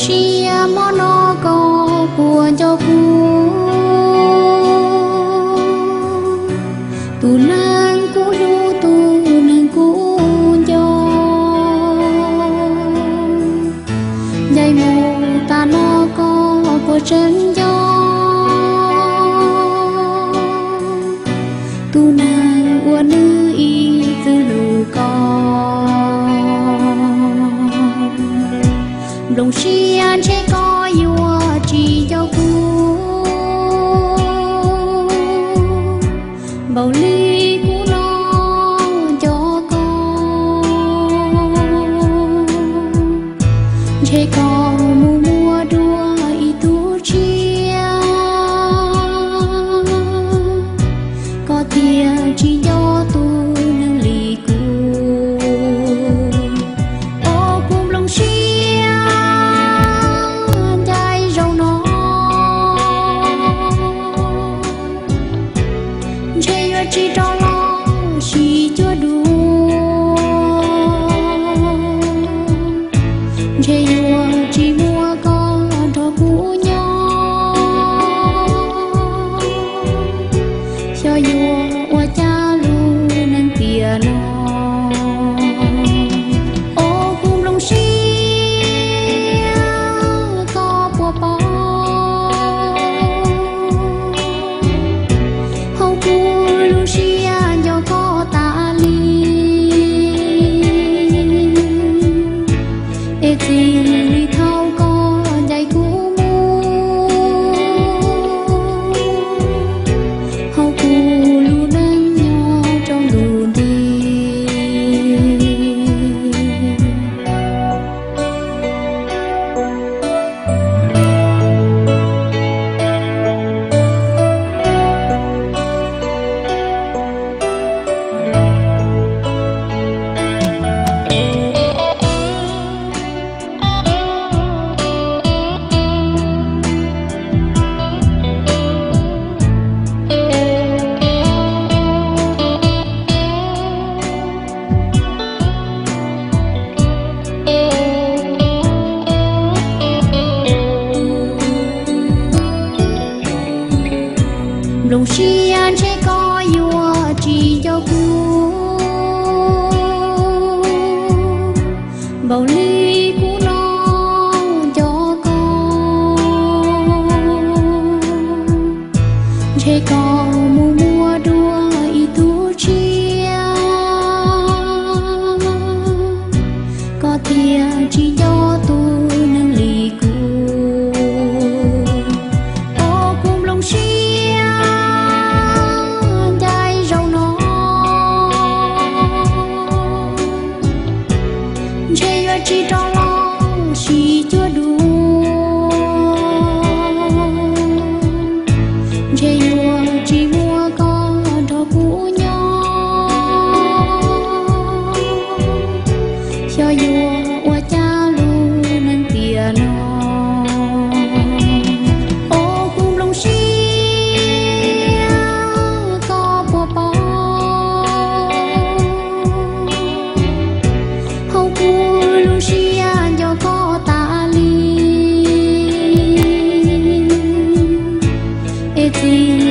Siab hmo no koj puas nco kuv, tus neeg kuv hlub, tus neeg kuv nco. Ncaim mus tas no koj puas tseem nco tus neeg uas nws ib txwm hlub koj? Nplooj siab ntshe koj yuav tsis nco kuv npaum li kuv no nco koj. Ntshe koj mus muaj dua ib tug tshiab, koj thiaj tsis nco tus neeg li kuv. Os kuv nplooj siab, ncaim zaum no ntshe yuav tsis rov los sib cuag dua, ntshe yuav tsis muaj koj nrog kuv nyob. Xyov yuav ua cas lub neej tiam no, os kuv nplooj siab, koj puas pom hauv kuv lub siab nco koj tas li. Es txij li thaum koj ncaim kuv mus, hauv kuv lub neej nyob rau ntu nti. Nplooj siab ntshe koj yuav tsis nco kuv npaum li kuv no nco koj. Ntshe koj mus muaj dua ib tug tshiab, koj thiaj tsis nco tus neeg li kuv. Os kuv nplooj siab, ncaim zaum no ntshe yuav tsis rov los sib cuag dua, ntshe yuav tsis muaj koj nrog kuv nyob. Xyov yuav ua cas lub neej tiam no, os kuv nplooj siab, koj puas pom hauv kuv lub siab nco koj tas li. Es txij